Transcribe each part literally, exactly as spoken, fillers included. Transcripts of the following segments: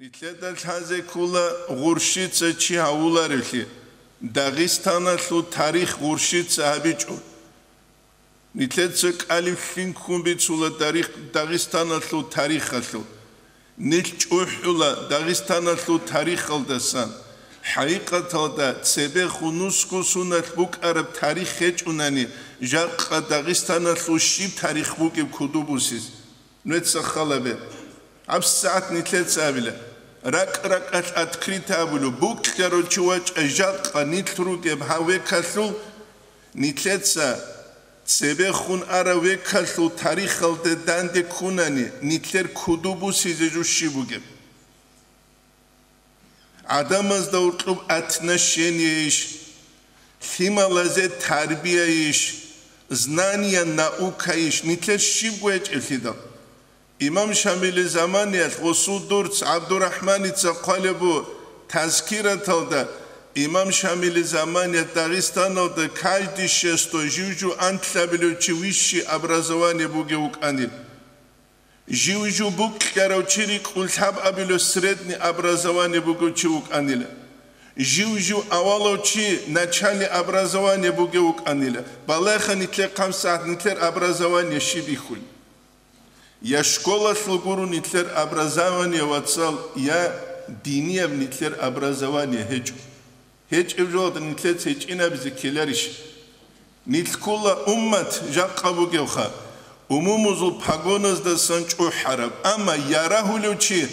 Нилъеда лъазе ккола гъурщица чи гьавуларевлъи, Дагъистаналъул тарих гъурщица гьабичӀо. Нилъеца кӀалиблъи ккун бицула тарих-, Дагъистаналъул тарихалъул. Нилъ чӀухӀула Дагъистаналъул тарихалдасан. ХӀакъикъаталда, цебехун нусго соналъ букӀараб тарих гьечӀунани, жакъа Дагъистаналъул щиб тарих бугеб кодобе босизе? Нужеца хал гьабе. ГьабсагӀат нилъеца абила. РакӀ-ракӀалъ открыто абулеб, букӀарав чи вачӀа жакъа нилъ ругеб гьав векалъул, нилъеца цебехун арав векалъул тарихалде данде ккунани, нилъер кодобе босизе жо щиб бугеб? ГӀадамазда гьоркьоб отношение ищ, лъималазе тарбия ищ, знание, наука ищ, нилъер щибго гьечӀеблъидал. Имам Шамилил заманиялъ гъосул дурц ГӀабдурахӀманица хъвалеб бу Тазкираталда, Имам Шамилил заманиялъ Дагъистаналда каждый шестой жив-жив анлъабилев чи высший образование бугев вукӀанил. Жив-жив букӀарав чи рикӀкӀун лъабабилев средний образование бугев чи вукӀанила. Жив-жив авалав чи начальный образование бугев вукӀанила. Балагьеха нилъер хъамсагӀат нилъер образование щиб бихьулеб. Я школалъул гуро нилъер образование, вацал, я динияб нилъер образование гьечӀо. ГьечӀеб жоялда нилъеца гьечӀинабизе ккеларищ? Нилъ ккола уммат жакъа бугевха, умумузул погоназдасан чӀухӀараб, амма ярагьулев чи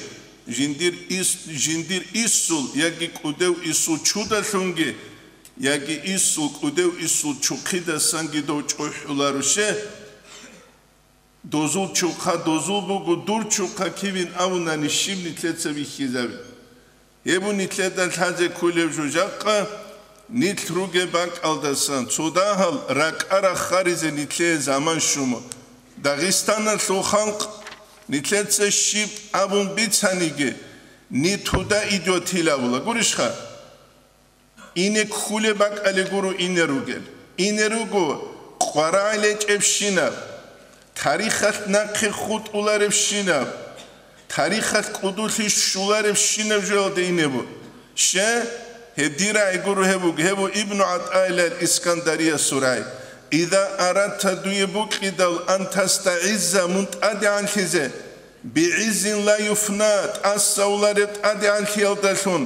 жиндир ис-, жиндир исул яги кӀудев исул чудалъунги, яги исул кӀудев исул чухъидасанги дов чӀухӀуларуще? Дозул чухъа дозул буго, дур чухъа кивин абунани щиб нилъеца бихьизаби? Гьеб бу нилъеда лъазе кколеб жо жакъа, нилъ ругеб бакӀалдасан цо дагьал ракӀа раххаризе нилъее заман щуна. Дагъистаналъул халкъ нилъеца щиб абун бицаниги, не туда идёт гьел абула. Гурищха? Ине кколеб бакӀалде гуро ине ругел. Ине руго къваригӀел гьечӀебщинаб, тарихалъ нахъе хутӀуларебщинаб, тарихалъ кӀудулъи щоларебщинаб жоялда ине бу. Ще, гьеб дир рагӀи гуро гьеб буго, гьеб бу Ибну ГӀатӀаиллагьил Искандариясул рагӀи. Иза арадта, дуе букӀидал, ан тастагӀизза, мун тӀадегӀанлъизе, бигӀиззин ла юфна, тӀасавулареб тӀадегӀанлъиялдалъун,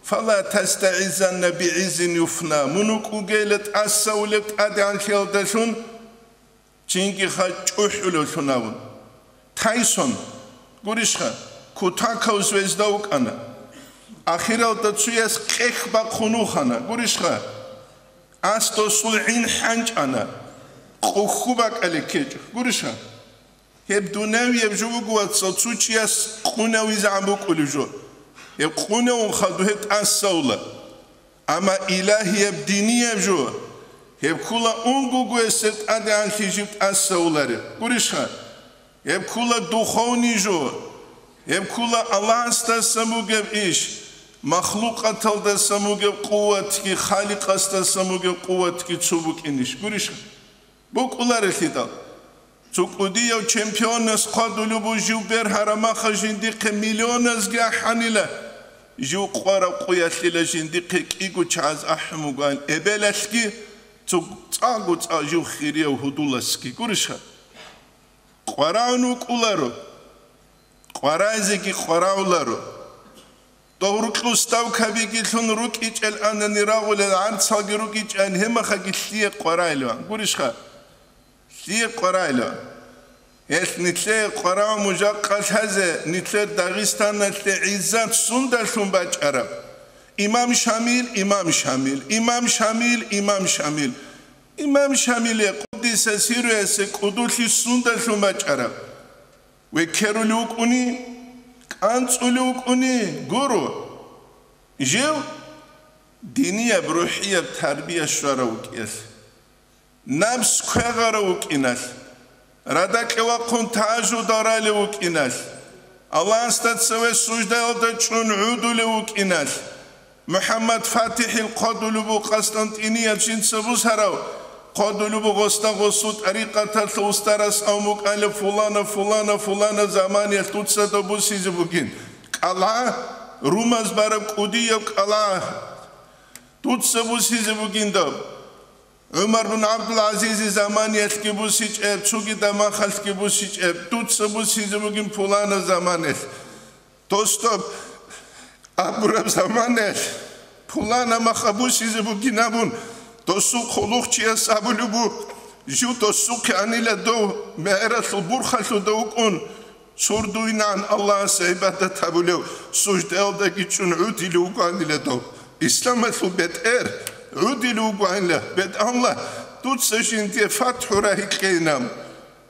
фала тастагӀиззанна бигӀиззин юфна, мун вукӀугейила тӀасавулеб тӀадегӀанлъиялдалъун, цинги ха чӀухӀулевлъун абун. Тайсон, гурищха, кутакав звезда вукӀана. Ахиралда цояс къех бахъун вухана, гурищха, ас досул гӀин хӀанчӀана, къухьу бакӀалде ккечӀо, гурищха. Гьеб дунявияб жо буго, вацал, цо чияс къунавизегӀан букӀулеб жо. Гьеб къунавун хадуб гьеб тӀасавула. Амма илагьияб, динияб жо, гьеб ккола унгого гьесда тӀадегӀанлъи жиб тӀасавулареб. Гурищха? Гьеб ккола духовный жо. Гьеб ккола Аллагьасдасан бугеб иш, махлукъаталдасан бугеб къуватги, Халикъасдасан бугеб къуватги цо букӀинищ. Гурищха? БукӀуларелъидал. Цо кӀудияв чемпионас хъвадулеб бу жив бергьараб махалъ жиндихъе миллионазги ахӀанила, жив къвараб къуялъила жиндихъе кӀиго чагӀаз ахӀун бугоан эбелалъги, цо цӀакъго цӀакъ жив хирияв гьудуласги. Гурищха? КъварагӀун вукӀуларо. КъварагӀизеги къварагӀуларо. Дов рукьул ставкабиги лъун рукӀичӀел анани рагъулел гӀарцалги рукӀичӀан гьеб махаги лъие къварагӀилан. Гурищха? Лъие къварагӀилан. Гьелъ нилъее къварагӀун мужахъа лъазе, нилъер Дагъистаналъе гӀиззат сундалъун бачӀараб? Имам Шамил, Имам Шамил, Имам Шамил, Имам Шамил. Имам Шамиле, къуддиса сирруясе, кӀудулъи сундалъун бачӀараб? Векерулев вукӀуни, кӀанцӀулев вукӀуни гуро. Жив динияб, рухӀияб тарбия щварав вукӀиналъ, напс квегъарав вукӀиналъ, радакье вахъун тагьажудал ралев вукӀиналъ, Аллагьасда цеве суждаялда чӀун гӀодулев вукӀиналъ, МухӀаммад ФатихӀил хъвадулеб бу Къастантинияб жинца бусарав, хъвадулеб бу гъосда гъосул тӀарикъаталъул устарас ав мукӀалев фулана, фулана, фулана заманиялъ дуца доб бусизе бугин. кӀалгӀа, румаз бараб кӀудияб кӀалгӀа. Дуца бусизе бугин доб. ГӀумар бун ГӀабдул-ГӀазизи заманиялъги бусичӀеб, цуги дамахалъги бусичӀеб, дуца бусизе бугин пулана заманиялъ. Дос доб абураб заманаялъ пулана мах абусизе бугин абун, досул хъулухъчияс абулеб бу, жив досухъе анила дов, мегӀералъул бурхалъуда вукӀун, сурдуйнан Аллагьасе гӀибадат гьабулев, суждаялдаги чӀун гӀудилев вуго анила дов. Исламалъул бетӀер гӀудилев вуго анила, бетӀалла, дуца жиндие фатхӀу рагьикьейнам.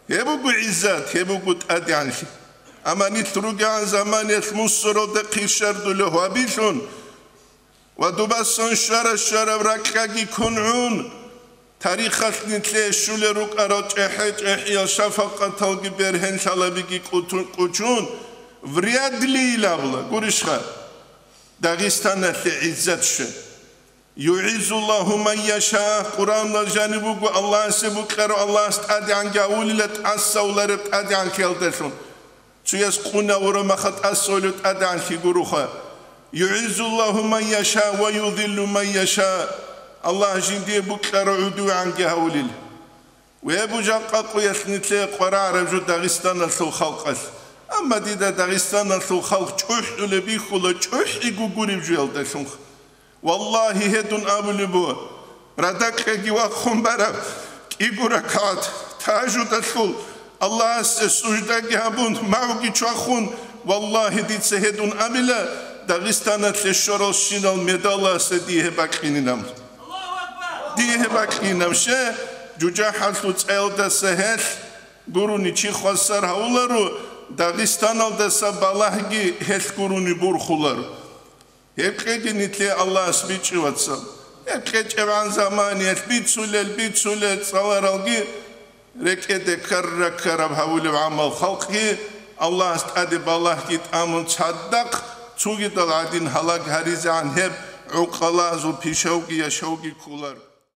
Гьеб буго гӀиззат, гьеб буго тӀадегӀанлъи. Амма нилъ ругегӀан заманиялъ мусуралда хъирщардулев гьабилъун ва дубасан щвара-щвараб ракьаги ккун гӀун, тарихалъ нилъее щулел рукӀарал чӀехӀе-чӀехӀиял шафакъаталги бергьенлъалабиги кӀутун-, кӀучун, вряд ли илабла, гурищха, Дагъистаналъе гӀиззат щве. «ЮгӀиззуллагьу ман яша», Къуръаналда жаниб буго, Аллагьасе букьарав Аллагьас тӀадегӀанги гьавулила тӀасавулареб тӀадегӀанлъиялдалъун. Цуяс къунавураб маха тӀасавулев тӀадегӀанлъи гуроха. «ЮгӀиззуллагьу ман яша ва юзиллу ман яша». Аллагь жиндие букьарав гӀудугӀанги гьавулила. Ве бужахъа къуялъ нилъее къварагӀараб жо Дагъистаналъул халкъалъ. Амма дида Дагъистаналъул халкъ чӀухӀулеб бихьула, чӀухӀиго гуреб жоялдалъунха. Валлагьи, гьедун абулеб буго, радакьаги вахъун бараб кӀиго ракагӀат тажудалъул Аллагьасе суждаги гьабун, магӀуги чвахун, валлагьи, дица гьедун абила, Дагъистаналъе щваралщинал медаласе дие гьеб бакьинилан. Дие гьеб бакьинаб ше, жужахӀалъул цӀаялдаса гьелъ гурони чи хвасар гьавуларо, Дагъистаналдаса балагьги гьелъ гурони бурхуларо. Гьеб кьеги нилъее Аллагьас бичӀчӀи, вацал. Гьеб кьечӀебгӀан заманиялъ бицулел, бицулел цӀаларалги рекӀеде ккар-раккараб гьавулев гӀамал халкъги, Аллагьас тӀаде балагьги тӀамун цадахъ цугидал гӀадин гьалаг гьаризегӀан гьеб гӀукъалазул пишавги яшавги кколар.